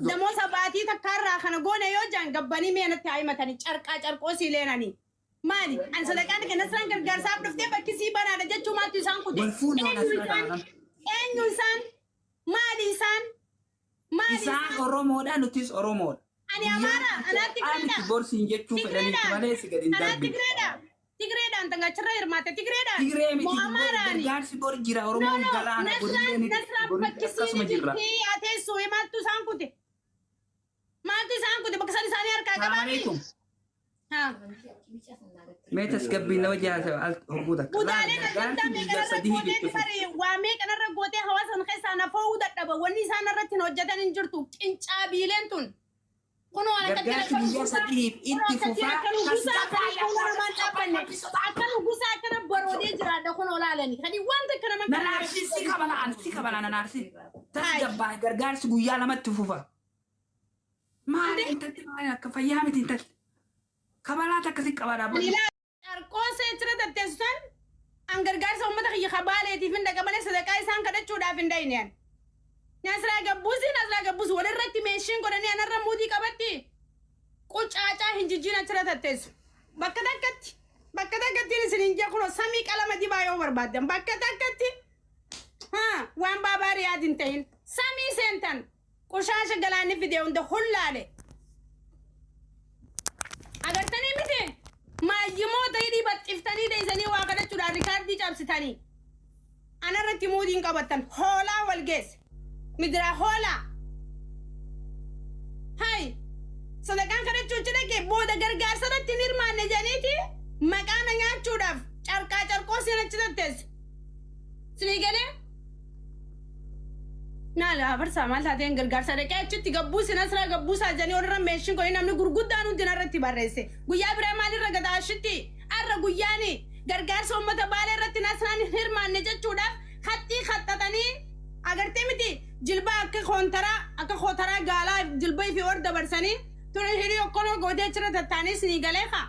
Damoosa baatii takkaarraa kana goone yoo jaan gabbanii mee natti haa himatanii carqaa carqoo sii leenanii. Maali? An sadaqaan kenna isaan gargaarsaaf dhuftee bakki sii banaadha jechuu maaltu isaan kute? Wal fuune waan Eenyu asirraa isaan? ta'an. Eenyu isaan? Maali isaan? Maali Isaan isaan? Oromoodha nutis Oromoodha. Ani Guyyaan Amaara, anaa Itoophiyaa miti Tigreedha. borsiin jechuu fedhaniiti Tigreedhaan. malee si gadi hin Anaa darbine. Tigreedha. Tigreedhaan tan achirra hirmaatte Tigreedhaan. Tigree miti Moo Amaaraani? gargaarsi bor jira No, Oromoon no. galaana Nasraan, borillee ni Nasraan borillee bakki akkasuma siini jirra. jirti yaa teessoo maaltu isaan kute? Maaltu isaan kute? Bakka san isaanii harkaa Salaam qabaami? alaikum. Haa. Mee tasgabbiin nama jaasa al hogguu takka. Laal Budaaleen gargaarsi ajandaa guyyaa meeqanarra sadii gooteeti itti fufa. bari waa meeqanarra gootee hawaasa sana keessaa nafoo'uu dadhaba. Wanni isaan irratti hin hojjetan hin jirtu. Qincaabiileen tun. Kunoo akkatti Gargaarsi akka guyyaa nugusaa sadiif kunoo itti akkatti fufaa akka nugusaa kan fuula namaan dhaabbanne akka nugusaa akkana baroodee jiraadha kunoo laalani. Kani wanta akka nama Nan aarsin si kabala an si kabala nan aarsin. Tasgabbaa gargaarsi guyyaa lamatti fufa. Maali intalli maali akka fayyaa miti intalli. Kabalaa takka si qaba dhaabbatu. Carqoo seechira tatteessu san an gargaarsa uummata kiyya kabaaleetiif hin dhaqa malee sadaqaa isaan kadhachuudhaaf hin dhayne an. Nasraa gabbuusi nasraa gabbuusi walirratti meeshiin godhanii anarra muudii qabatti qucaacaa hin jijjiin achirra tatteessu. Bakka takkatti bakka takkattiin isin hin jee kunoo samii qalama dibaa yoo barbaaddan bakka takkatti haa waan baabaa riyaad hin ta'in samii seentan Qushaasha galaanni fide hunda hullaale. Agartanii miti? Maayyimoota hidhii baxxiftanii teessanii waa kadhachuudhaan rikaardii cabsitanii. Anarratti muudiin qabattan hoolaa wal geesse. Midiraa hoolaa. Hay! Sadaqaan kadhachuu achi dhaqe booda gargaarsa irratti hin hirmaanne jedhaniiti maqaa na nyaachuudhaaf carqaa carqoo seen achi tatteessu. Sinii galee? Naal afarsaa maal taateen gargaarsa dhaqee achitti gabbuu sinasraa gabbuusaa jedhanii walirra meeshin godhanii namni gurguddaan hundi narratti barreesse. Guyyaa biraa maalirra gata ashitti arra guyyaani gargaarsa uummata baalee irratti nasraan hin hirmaanne jechuudhaaf haxxii haxxatanii agartee miti jilba akka koontaraa akka kootaraa gaalaa jilba ifi or dabarsanii tuni hidhii okkoloo gootee achirra tattaanii sinii galee kaa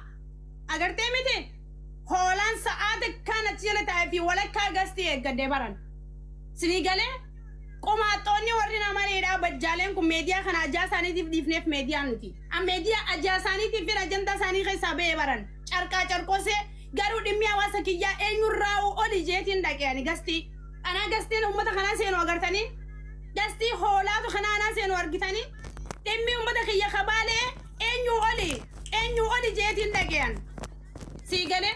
agartee miti hoolaan sa'aa takkaan achi jala taa'ee fi walakkaa gastii eeggadhee baran. Sinii galee qomaaxxoonni warri namaniidha bajjaaleen kun meediyaa kana ajaa isaaniitiif dhiifneef meediyaa nuti. An meediyaa ajaa isaaniitiif fi ajandaa isaanii keessaa ba'ee baran. Carqaa carqosee garuu dhimmi hawaasa kiyyaa eenyurraa'uu oli jeetiin dhaqe ani gastii. Anaa gastiin uummata kanaa seenu agartanii? Gastii hoolaatu kanaa anaa seenu argitanii? Dhimmi uummata kiyya kabaalee eenyuu oli eenyuu oli jeetiin dhaqe an. Sii galee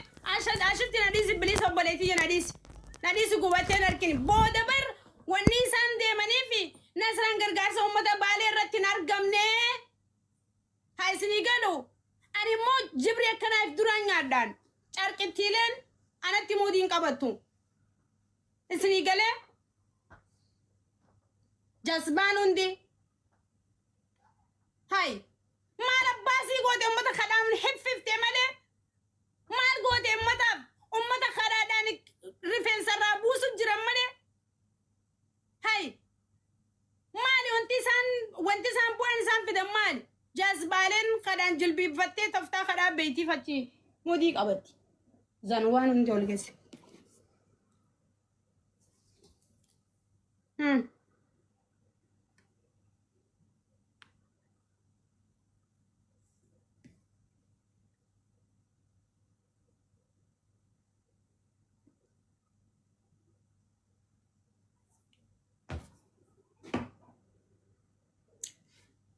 ashitti na dhiisi biliisa obboleettii na dhiisi. Na dhiisi gubattee hin argini. Booda bar wanni isaan deemaniif Nasraan gargaarsa uummata Baalee irratti hin argamne. Haa isinii galu. Ani immoo jibri akkanaa if duraan nyaadhaan. Carqittiileen anatti muudii hin qabattu. Isinii galee jasbaan hundi. Hay maal abbaa sii goote uummata kadhaan hiffiftee malee maal goote uummataaf uummata karaadhaan rifeensa irraa buusu jiran malee hay maali wanti isaan wanti isaan bu'aan isaan fidan maali jazbaaleen kadhaan jilbiiffattee toftaa kadhaa beeytiif achi mudii qabatti zan waan hundi ol geesse.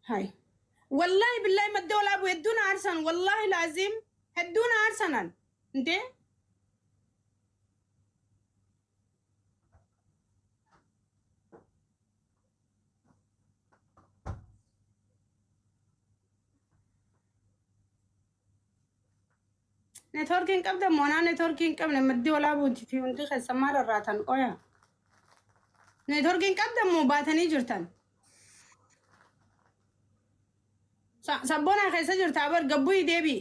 Hay. Wallahi billahi madda walaabu hedduun aarsan wallahi laazim hedduun aarsanan. Intee? Neetwoorkii hin qabdan moo naa neetwoorkii hin qabne maddi walaabuuti fi hundi keessa maal irraatan qoya. Neetwoorkii hin qabdan moo baatanii jirtan? Sabboonaa keessa jirta bar gabbuyi deebii.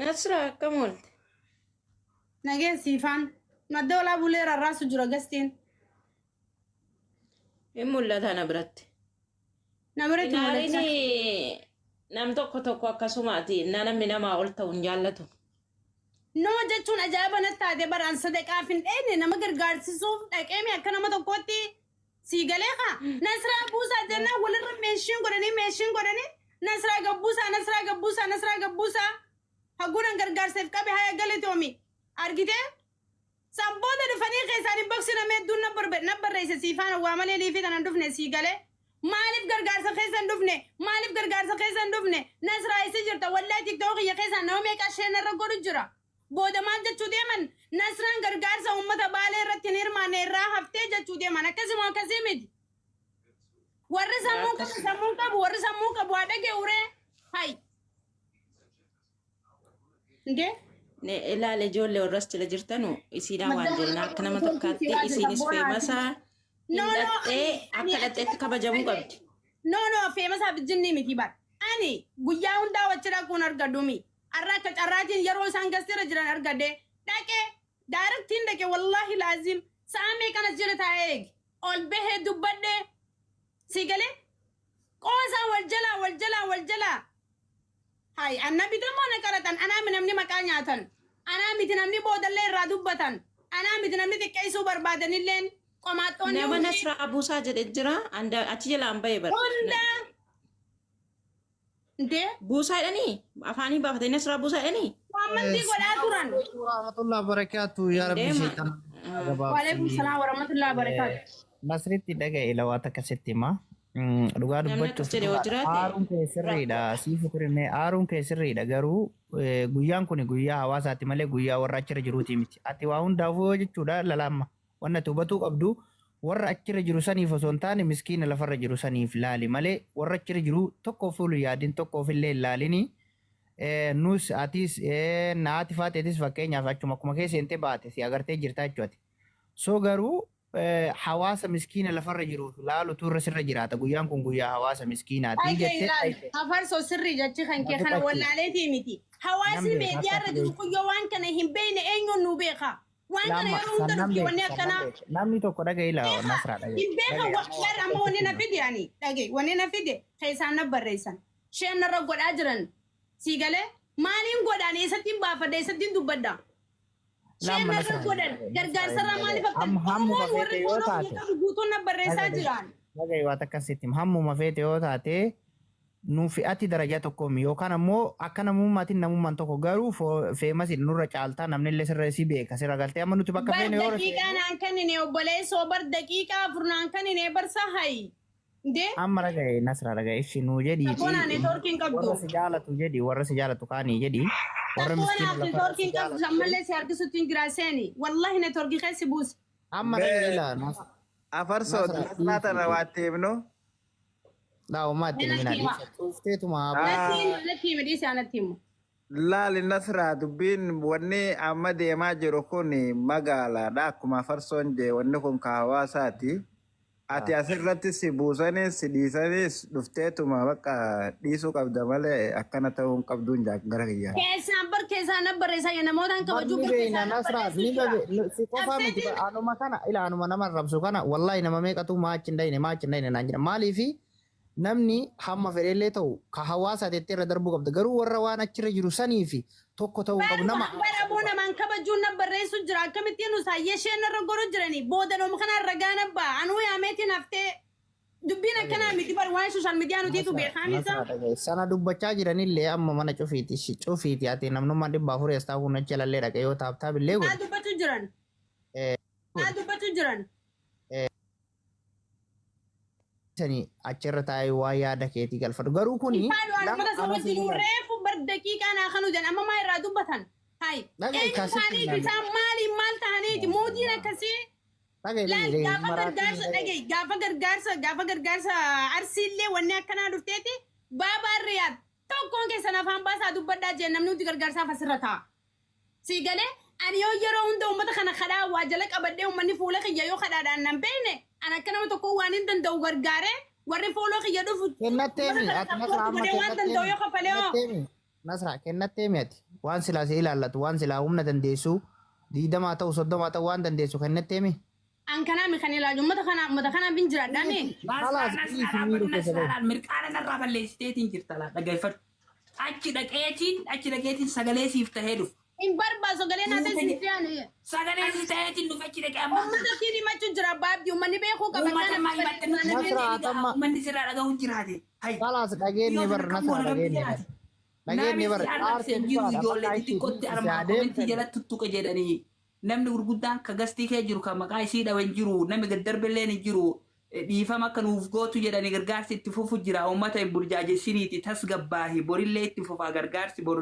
Nasra akkam oolte? Nageen siifaan. Madda walaa bulee rarraasu jira gastiin. Hin mul'ata na biratti. Na biratti Inaariin mul'achaa. nam tokko tokko akkasumaati na namni namaa ol ta'u hin jaallatu. No jechuun ajaa'iba natti taate bara an sadaqaaf hin dheenne nama gargaarsisuuf dhaqeemi akka nama tokkootti Sii galee kaa Nasraa buusaa jennaan walirra meeshiin godhanii meeshiin godhanii Nasraa gabbuusaa, Nasraa gabbuusaa, Nasraa gabbuusaa. Haguunan gargaarseef qabe haya galatoomi. Argitee? San booda dhufanii keessaan hin boksi nama hedduun na barreesse sii faana waa malee liifii tanan dhufne sii galee. Maaliif gargaarsa keessa hin dhufne? Maaliif gargaarsa keessa hin dhufne? Nasraa isa jirta, wallahi TikTok kiyya keessaan nama meeqa isheen irra godhu jira. Booda maal jechuu deeman? Nasraan gargaarsa uummata Baalee irratti hin hirmaanne, irraa haftee jechuu deeman. Akkasuma akkasii miti. Warri sammuu qabu sammuu qabu, warri sammuu qabu haa dhaga'u ree. Hay. Indee? Ne ilaale, ijoollee warras jala jirtanu isiidhaan waan jenna akka nama tokkaatti isiinis famousaa hin No, no, dhaxxee akka dhaxxeetti kabajamuu qabdi. No, famousaaf jinni miti bar. Ani guyyaa hundaa wachi dhaquun argadhumi. Arra akka carraatiin yeroo isaan gasteera jiran argadhe. Dhaqee daaraktiin dhaqe, wallahi laazim. Sa'a meeqan as jira taa'ee eegi. Ol bahee dubbadhe. Si galee? Qoosaa wal jalaa wal jalaa wal jalaa. Hay, annabi dammoo na qaratan. Anaa mi namni maqaa nyaatan. Anaa miti namni boodallee irraa dubbatan. Anaa miti namni xiqqeessuu barbaadanilleen qomaaxoonni Nama hundi. Nasraa buusaa jedhe jira achi jalaan bahe bara. Hunda. Ndee? Buusaa jedhanii afaanii baafatanii Nasraa buusaa jedhanii. Amantii godhaa turan. Warahmatullahi wabarakatuh. Yaa Rabbi Deema. sheetan Waalaikum salaam warahmatullahi wabarakatuh. Nasritti dhaga'e lawaa takka sitti hima. Dhugaa Namni dubbachuuf akkas jedhe yoo jiraate aaruun kee sirriidha. Siif turinne aaruun kee sirriidha, garuu guyyaan kun guyyaa hawaasaati malee guyyaa warra achirra jiruuti miti. Ati waa hundaafuu yoo jechuudha lalaamma. Wanni ati hubatuu qabdu, warra achirra jiru saniif osoo hin taane miskiina lafarra jiru saniif laali malee warra achirra jiru tokkoof fuulu yaadin, tokkoof illee hin laalini. Nus atis naati faateetis fakkeenyaaf achuma akkuma keessa seentee baate si agartee jirta jechuudha. So garuu hawaasa miskiina lafarra jiruuf laalutu irra sirra jiraata. Guyyaan kun guyyaa hawaasa miskiinaati Dhagee jettee ilaali. dhayite. Afarsoo sirrii jechi kan kee kana Nafi wallaaleetii miti. Hawaasni Nan beeka, meediyaarra akka jiru kun yoo waan kana hin beekne eenyuun nu beeka? Waan kana Lama yeroo hunda san nan dhufti beeka wanni san nan akkanaa. beeka. Namni tokko dhaga'i laa Beeka Nasraa dhaga'i. hin beeka. Dhaga'i amma Warra waan amma wanni na tokko fide, ani dhaga'i wanni na fide keessaan na barreessan. Isheen narra godhaa jiran. Sii galee maaliin godhaan, eessattiin baafadha, eessattiin dubbadha? Isheen Lama narra Nasraa godhan gargaarsarraa maaliif akka Amma hammuma Oromoon warri feete yoo fooloo taate qabu guutuun na barreessaa dhaga'i jiran. dhaga'i waan akkasitti hammuma feete yoo taate nuufi ati darajaa tokkoomi yookaan ammoo akka namummaatiin namummaan tokko, garuu famousin nurra caaltaa, namni illee sirra si beeka sirra galtee amma nuti bakka Bar feene yoo daqiiqaa naan kennine obboleessoo, bar daqiiqaa 4 naan kennine bar sahayi. Ndee? Amma dhaga'i Nasraa, dhaga'i ishi nuu jedhiiti Sabboonaa neetwoorkiin qabdu. warra si jaalatu jedhi, warra si jaalatu kaanii jedhi, warra miskiina Sabboonaa lafarra si neetwoorkiin qabdu jaalatu. ammallee si harkisutti hin jira seeni. Wallahi neetwoorkii keessi buuse. Amma dhaga'i laa Nasraa. Afarsoo Nasraa Nasraa tana waatti himnu. Laa itti Natti himina hima. dhiisa cuufteetuma. Natti himu, natti himi, dhiisi anatti himu. Laali Nasraa, dubbiin wanni amma deemaa jiru kun magaalaadha. Akkuma afarsoon jee, wanni kun ka hawaasaati. Ati asirratti si buusanis si dhiisanis dhufteetuma bakka dhiisuu qabda malee akkana ta'uu hin qabduun gara kiyyaa. Keessaan bar keessaan na barreessaa namootaan kabajuu Ni bar beekna keessaan na Nasraa barreessu ni jira. beekna si qofaa miti. Abseetiin Anuma kana ila anuma nama rabsu kana wallahi nama meeqatu maachi hin dhayne, maachi hin dhayne naan jedha. Maaliifi namni hamma fedhellee ta'u ka hawaasa teettee irra darbuu qabda, garuu warra waan achirra jiru saniifi tokko ta'uu qabu nama Bar aboo namaan kabajuun na barreessu jira. Akkamittiin nu saayyee isheen irra godhu jirani booda nooma kana ragaa na ba'a anuu yaameetiin haftee dubbiin akkanaa miti bar, waan social media nutiitu beekaa misa. Sana dubbachaa jiranillee amma mana cufiiti cufiiti ati namnummaan 400 as taa'uun achi alallee dhaqee yoo tap tap illee Maa godhe dubbachuu jiran, maa dubbachuu jiran. Sani achirra taa'ee waa yaada keetii galfadhu, garuu kuni Ifaan waan lama ummata isa ana wajjin siin reefu bar daqiiqaa naa kanu jedhan amma maa irraa dubbatan. Hai Dhaga'i eenyu kaasitti isaaniiti ilaali. isaan maaliin maal ta'aniiti mootiin akkasii. Dhaga'i Laal dhaga'i gaafa maraatiin gargaarsa dhaga'i. dhaga'i gaafa gargaarsa Arsiillee wanni akkanaa dhufteeti baabaa Riyaad tokkoon keessan afaan baasaa dubbadhaa jeen, namni hundi gargaarsaaf asirra taa'a. Sii galee, ani yoo yeroo hunda uummata kana kadhaa waa jala qabadhee uummanni fuula kiyya yoo kadhaadhaan nan beekne, ani akka nama tokko waan hin danda'u gargaaree warri fuula kiyya dhufu Kennatteemi uummata ati kana Nasraa support amma godhee waan danda'u yoo kafalee hoo. Kennatteemi Nasraa, kennatteemi ati waan silaa si ilaallatu, waan silaa humna dandeessu 20 ta'u 30 ta'u waan dandeessu kennatteemi. An kanaa mi kan ilaalu uummata kanaaf hin jiraadhaame. Khalaas dhiisi miiruu keessa bahu. Nasraadhaan mirqaana narraa balleessiteetiin jirta laa dhaggeeffadhu. Achi dhaqeetiin sagalee siif tahee dhufu. Hin barbaasu sagalee naa ta'e si jaani. Sagalee si ta'eetiin dhufe achi dhaqee amma. Uummata ittiin himachuu jira baabdi uummanni beekuu qaba. Uummata maa himatte nuti Nasra, atamma. uummanni sirraa dhaga'uun jiraate. Hai. Kalaas dhageenye bar Nasra dhageenye bar. Dhageenye bar Namni si arrabsee jiru ijoollee xixiqqootti armaan komentii jalatti tuttuqe jedhanii namni gurguddaan ka gastii kee jiru ka maqaa isii dhawe hin jiru namni gaddarbilleen hin jiru dhiifama akka nuuf gootu jedhanii gargaarsi itti fufu jira uummata hin burjaajessiniiti tasgabbaahi borillee itti fufaa gargaarsi bor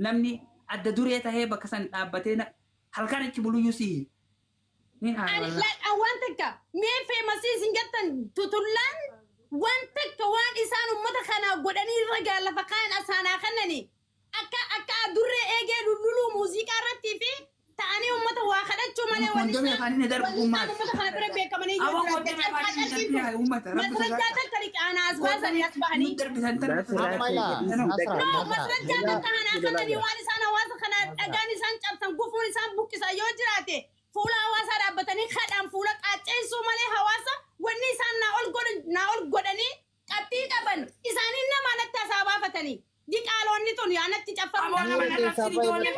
namni adda duree tahee bakka san dhaabbatee halkan achi buluyyuu sihi. Ni Ani haala. waan takka mee feemasii isin jettan tutullaan waan takka waan isaan uummata kana godhanii irra gaalafa kaan asaanaa kannani akka akka adurree eegee lulluluu muuziqaa irrattii fi ta'anii uummata waa kadhachuu malee wanni Kondomii afaan inni darbu wanni isaan maal? uummata kana bira beekamanii Awwa kondomii afaan inni darbu uummata. Rabbi Masrajjaa takka liqaanaa as baasanii as bahanii. darbisan Amma ilaa Nasra No, Nasra masrajjaa takka kanaa kannanii waan isaan hawaasa kana dhagaan isaan cabsan gufuun isaan buqqisan yoo jiraate fuula hawaasaa dhaabbatanii kadhaan fuula qaacceessuu malee hawaasa wanni isaan naa ol godhan naa ol godhanii qabxii qaban isaanii nama natti hasaa baafatanii diqaaloonni tun yaa natti caffamu. Aboo nama narrabsin ijoollee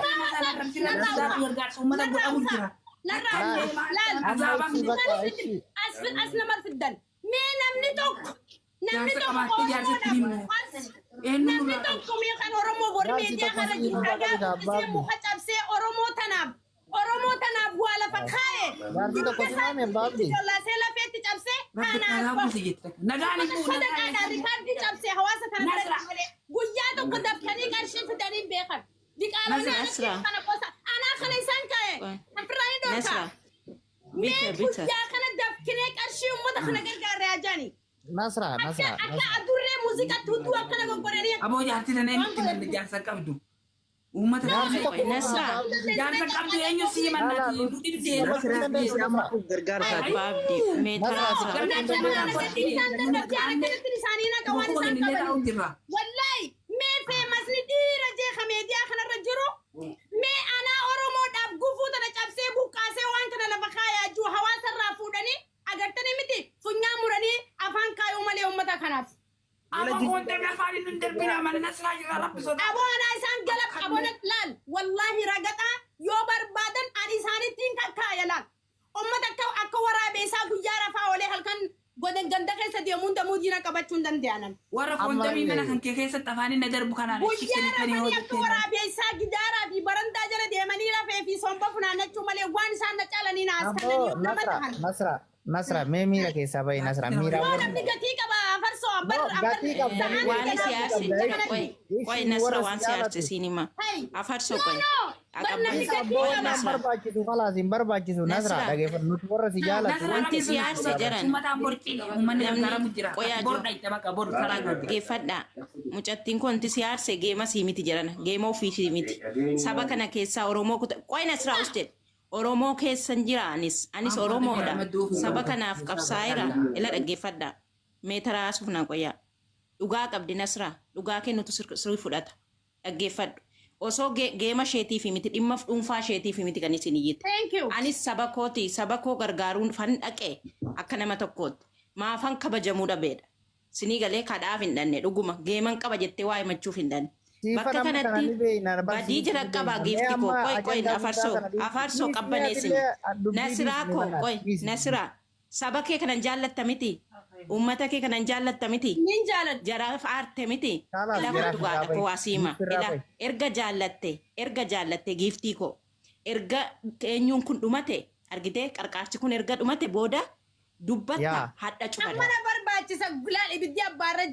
gargaarsa uummata godhamu jira. Narraa laal as as nama fiddan mee namni tokko namni Jaarsa tokko qabaattee jaarsatti ni himu. Eenyu namni nurraa tokko mee kan Oromoo bor Jaarsi miidiyaa tokko kana si jiru nurraa dhagaa qabda, buqqisee abbaan. muka cabsee Oromoo tanaaf Oromoo tanaaf waa lafa kaa'e Jaarsi tokko si maame baabdi. Jollaasee lafeetti cabsee Rabbi kanaaf nagaa buuse jette. Nagaan hin bu'u sadaqaadhaan rikaardii cabsee hawaasa kana Nasra. biratti malee guyyaa tokko daftanii qarshii fidanii hin beekan. Diqaalonni Nasra. kana qosa anaa kana isaan kaa'e ofirraa hin Nasra. dhorkaa. Mee Bita bita. guyyaa kana dafkinee qarshii uummata kana gargaarre ajaani. Nasra Akka Nasra akka adurree muuziqaatti hudduu akkana goggodhanii Aboo jaartii tana eenyutti manni jaarsa qabdu. Uummata Jaarsi tokko Nasra. jaarsa qabdu eenyu sii mannaati nu dhibdee. Gargaarsaati. Abbaa Abdii mee taraa Nasra. isaanii naqa waan isaan qaban. Wallahi mee feemasni dhiira jeeqa meediyaa kanarra jiru mee anaa Oromoodhaaf gufuu tana cabsee buqqaasee waan kana lafa kaayaa jiru hawaasarraa fuudhanii agartanii miti funyaan muranii afaan kaayuu malee uummata kanaaf. Aboo kontee afaan hin darbina mana Nasraa jira rabbi sodaa. Aboo anaa isaan galab aboo laal wallahi ragaxaa yoo barbaadan ani isaanittiin kakkaaya laal. Uummata akka akka waraabeessaa guyyaa rafaa oolee halkan godan ganda keessa deemuun damuu diina qabachuu hin danda'anan. Warra koontamii mana kan kee keessatti afaan inni darbu kanaan Guyyaa rafanii akka waraabeessaa gidaaraa fi barandaa jala deemanii lafee fi somba funaannachuu malee waan isaan na caalanii na as Aboo kannanii nama Nasra tahan. Nasra Nasra mee miira keessaa bahi Nasra miira Yoo warra. namni gatii qaba farsoo ambar No, gatii qabda. Waan siyaasi qoy qoy Nasra waan siyaasi siin hima. Hey. Afarsoo qoy. No, bar namni Isa gatii abboo qaba. hin Nasra. barbaachisu kalaas hin barbaachisu Nasra Nasra. dhageeffadhu nuti warra si jaalatu. Wanti siyaasi jiran. Uummataan borcii uummanni Namni gargaaramu jira. qoyaa Bor jiru. dhayite bakka bor karaa gadi. Dhaggeeffadhaa. Mucattiin kun wanti siyaarse geema sii miti jedhan. Geema ofii sii miti. Saba kana keessaa Oromoo kuta. Qoy Nasraa us jedhe. Oromoo keessan jira anis. Anis Oromoodha. Saba kanaaf qabsaa'eera. Ila dhaggeeffadhaa. Mee taraa asuuf naa qoyaa. Dhugaa qabdi Nasraa. Dhugaa kennutu sirrii fudhata. Dhaggeeffadhu. Osoo geema isheetiif miti dhimma dhuunfaa isheetiif miti kan isin iyyite. Thank you. Anis saba kooti saba koo gargaaruun fan dhaqe akka nama tokkootti maafan kabajamuu dhabeedha. Sinii galee kadhaaf hin dhanne dhuguma geeman qaba jettee waa himachuuf hin dhanne. Siifa Bakka nama kana ni kanatti beekna, badii barsiisuu jala ni qabaa beekna. giifti Mee koo amma qoy qoy ajandaa afarsoo guddaa kana afarsoo dhiisi. qabbaneessine. Dhiisi, dubbii Nasiraa dhiisi koo mana, qoy dhiisi. Nasiraa saba kee kanan jaallatta miti uummata kee kanan jaallatta miti Nin jaaladha. jaraaf aarte miti Kalaas ila jaraaf kottu gaadha irraa koo bahi. asiima Irraa ila bahi. erga jaallatte giiftii koo erga eenyuun kun dhumate argitee qarqaarchi kun erga dhumate booda dubbatta Yaa. hadha Amma cufadha. na barbaachisa laal ibiddi abbaarra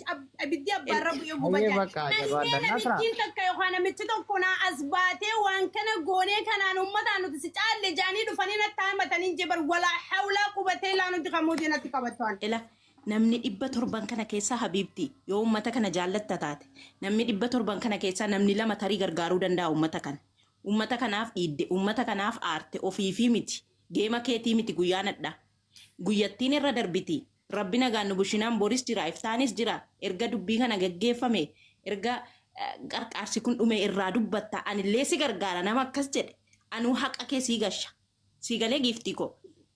ibiddi abbaarra bu'ee guba Hayyee jaa. bakka jabaadha. Nasra. Namittiin takka yookaan namichi tokko naa as baatee waan kana goonee kanaan uummataan nuti si caalle jaanii dhufanii natti hamatanii jebar walaa hawlaa qubatee laa nuti kamuutii natti qabattuan. Ila namni 700 kana keessaa habiibti yoo uummata kana jaallatta taate namni 700 kana keessaa namni lama tarii gargaaruu danda'a uummata kana. Uummata kanaaf dhiidde uummata kanaaf aarte ofiifii miti geema keetii miti guyyaan hadhaa. Guyyattiin irra darbiti. Rabbi nagaan nu bushinaan boris jira iftaanis jira erga dubbii kana gaggeeffame erga qarqaarsi kun dhume irraa dubbatta anillee si gargaara nama akkas jedhe anuu haqa kee sii gasha sii galee giiftii koo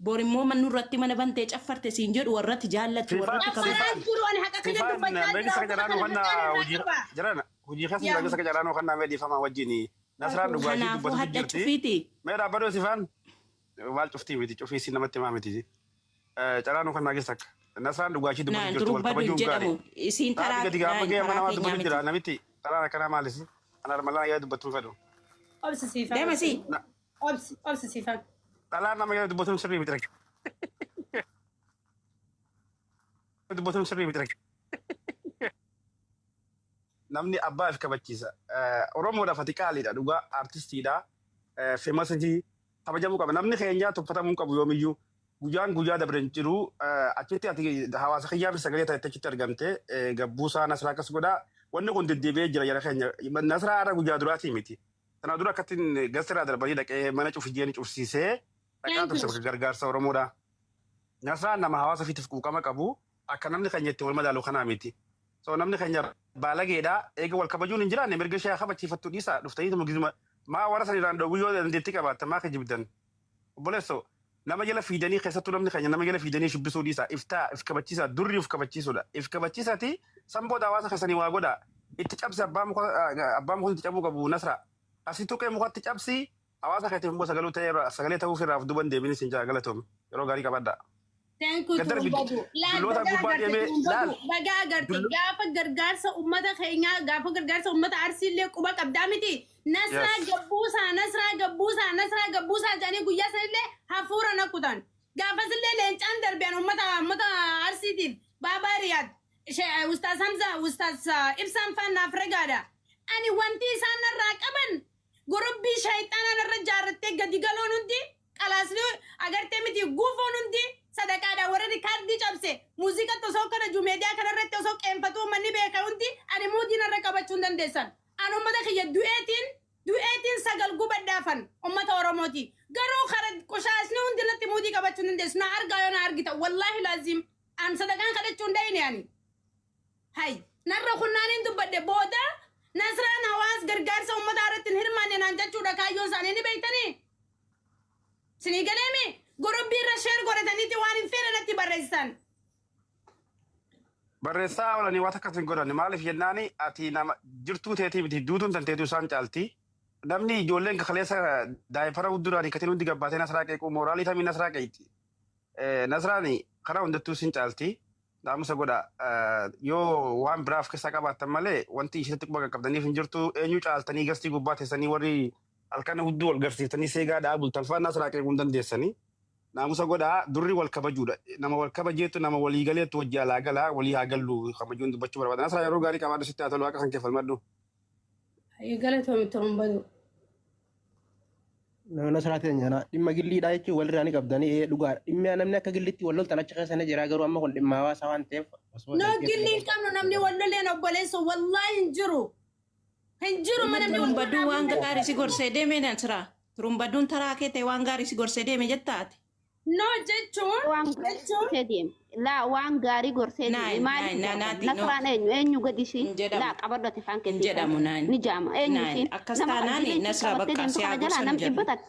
borimmoo mannu irratti mana bantee caffarte siin jedhu warratti jaallattu warratti kabaju. Afaan jiru ani haqa kiyya Sifaan dubbachaa beeksisa jira. akka jalaanuu Uummata kan kana hojii qaba. jiran hojii keessa Yaa. beeksisa akka jalaanuu kan namee dhiifama wajjin Nasraan dhugaa ishee Kanaafuu dubbatu hadda jirti. cufiiti. Mee dhaabbadhu sifaan maal cuftii miti cufii si namatti himaa miti. Caraan kan nageessa akka. Nasraan dhugaa ishee dubbatu Naan jirti wal turumbadhu hin kabajuun gaarii. jedhamu. Isiin taraa Gadi gaafa naan gahee mana taraa namaa keenyaa dubbatu miti. jira namitti taraan akkanaa maalis. Ana malaan yaa dubbatu hin fedhu. Obsi siifan. Deemasi. Obsi obsi siifan. Dhalaan nama yaa dubbatu sirrii miti. Dubbatu sirrii miti. Namni abbaa fi kabachiisa. Oromoodhaaf ati qaaliidha dhugaa artistiidha. Femasii kabajamuu qaba. Namni keenya tuffatamuu hin qabu yoomiyyuu. Guyyaan guyyaa dabre hin jiru. Achitti ati hawaasa kiyyaa fi sagalee ta'e achitti argamte gabbuusaa Nasraa akkas godhaa. Wanni kun deddeebi'ee jira jara keenya. Nasraa haadha guyyaa duraatii miti. Kana dura akkattiin gasirraa darbanii dhaqee mana cufijeen cufsiisee dhaqaa turse gargaarsa Oromoodha. Nasraan nama hawaasa ofiitiif quuqama qabu akka namni keenya itti wal madaalu kanaa miti. So namni keenya baalageedha. Eega wal kabajuun hin jiraanne mirga ishee kabachiifattu dhiisa dhuftanii mugizuma maa warra san irraan dhowwuu yoo dandeettii qabaatta maa kijibdan. Obboleesso nama jala fiidanii keessattuu namni keenya nama jala fiidanii shubbisuu dhiisa. Iftaa if kabachiisa durri if kabachiisudha. If kabachiisati san booda hawaasa keessanii waa godha. Itti cabsi abbaa muka abbaa muka itti cabuu qabu Nasra. Asii tuqee mukatti cabsi hawaasa keetiif immoo sagalee ta'uuf irraaf duban deebiin isin jaa galatoom yeroo gaarii qabadha. Thank you Gaddar Turumbadu. Laal dulloota bagaa gubbaa agarte deemee laal. Turumbadu. Bagaa agarte gaafa gargaarsa uummata keenyaa gaafa gargaarsa uummata Arsiillee quba qabdaa miti. Nasraa Yes. gabbuusaa Nasraa gabbuusaa Nasraa gabbuusaa jedhanii guyyaa sanillee hafuura na kutan. Gaafasillee leencaan darbeen uummata uummata Arsiitiif Baabaa Riyaad Ustaaz Hamza Ustaaz Ibsaan faan naaf ragaadha. Ani wanti isaan narraa qaban gurubbii shayxaanaa narra jaarrattee gadi galoon hundi qalaasni agartee miti guufoon hundi sadaqaadha warra rikaardii cabse muuziqatti osoo kana jiru meediyaa kanarratti osoo qeenfatu uummanni beeka hundi ani muudii narra qabachuu hin dandeessan. Ani uummata kiyya du'eetiin du'eetiin sagal gubadhaafan uummata Oromooti. Garuu kara qushaasni hundi natti muudii qabachuu hin dandeessu. Na argaa yoo na argita wallaahi laazim an sadaqaan kadhachuu hin dayne ani. Hay narra kunnaaniin dubbadhe booda Nasraan hawaas gargaarsa uummataa irratti hin hirmaanne naan jechuudha kaayyoon isaanii ni beektanii. Sinii galeemi gurubbii irra sheer godhataniiti waan hin feene natti barreessan. Barreessaa oolanii waan akkas hin godhanne maaliif jennaani ati nama jirtuu teetii miti duutuun tan teetuu isaan caalti. Namni ijoolleen kaleessa daa'imfara hudduraan hiikkatiin hundi gabbaatee Nasraa qeequu mooraalii tamii Nasraa qeeqti. Nasraan karaa hundattuu sin caalti. Naamusa godha yoo waan biraaf keessaa qabaattan malee wanti isheetti quba qaqqabdaniif hin jirtu eenyu caaltanii gastii gubbaa teessanii warri halkan hudduu wal garsiiftanii seegaa dhaa bultan fa'aa Nasraa qeequu hin dandeessanii. Naamusa godhaa durri wal kabajuudha. Nama wal kabajeetu nama walii galeetu wajji alaa galaa walii haa gallu kabajuun dubbachuu barbaada. Nasraa yeroo gaarii qabaadhu sitti haa tolu akka kan keeffalmadhu. Galatoomi Turumbadu. Nama sirraa kana dhimma gilliidhaa jechuun walirraa ni qabdanii ee dhugaadha. Dhimma namni akka gillitti wal loltan achi keessa ni jira garuu amma kun dhimma hawaasaa waan ta'eef osoo No gilli hin qabnu namni wal loleen obboleessa wallaahi hin jiru. Hin jiru mana namni wal Turumbaduun waan gaarii si gorsee deeme Nasraa. Turumbaduun taraa kee ta'e waan gaarii si gorsee deeme jettaate. No jechuun Waan gaarii jechuun gorsee deeme. Laa waan gaarii gorsee deeme. Naan, Maaliif naan, jedhama? naanaati, no. Nasraan eenyu? Eenyu gadi ishii? Hin jedhamu. Laa qabadhu ati afaan Hin keessi. jedhamu naan. Ni jaama. Eenyu Naan, ishiin? akkas Nama taanaan qalbii ishii Nasraa qabattee bakka deemtu si haa kana jalaa gorsan nam jedhu. dhibba takka.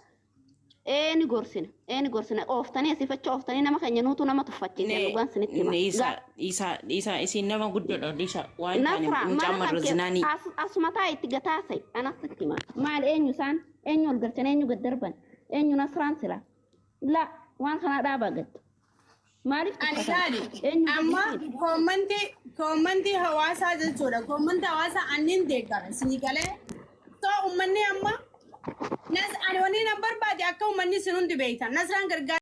Ee ni gorsina. Ee ni gorsina. Ooftanii asiifacha ooftanii nama keenya nuutu nama tuffachiise dhugaan sinitti hima. Dhiisa dhiisa dhiisa isiin nama guddoodha dhiisa waan taane Nasraa mucaan mana kan marra zinaanii. kee asuma taa itti gataase anas sitti hima. Maal eenyu isaan? Eenyu ol galchan? Eenyu gad darban? Eenyu Nasraan sila? Laa waan kana dhaabaa gad. Maaliif ani tuffatan? laali Eenyu gadi amma ishiin? koommantii koommantii hawaasaa jechuudha koommantii hawaasaa annin deeggara sinii galee so uummanni amma nas ani wanni na barbaade akka uummanni isin hundi beektan Nasraan gargaara.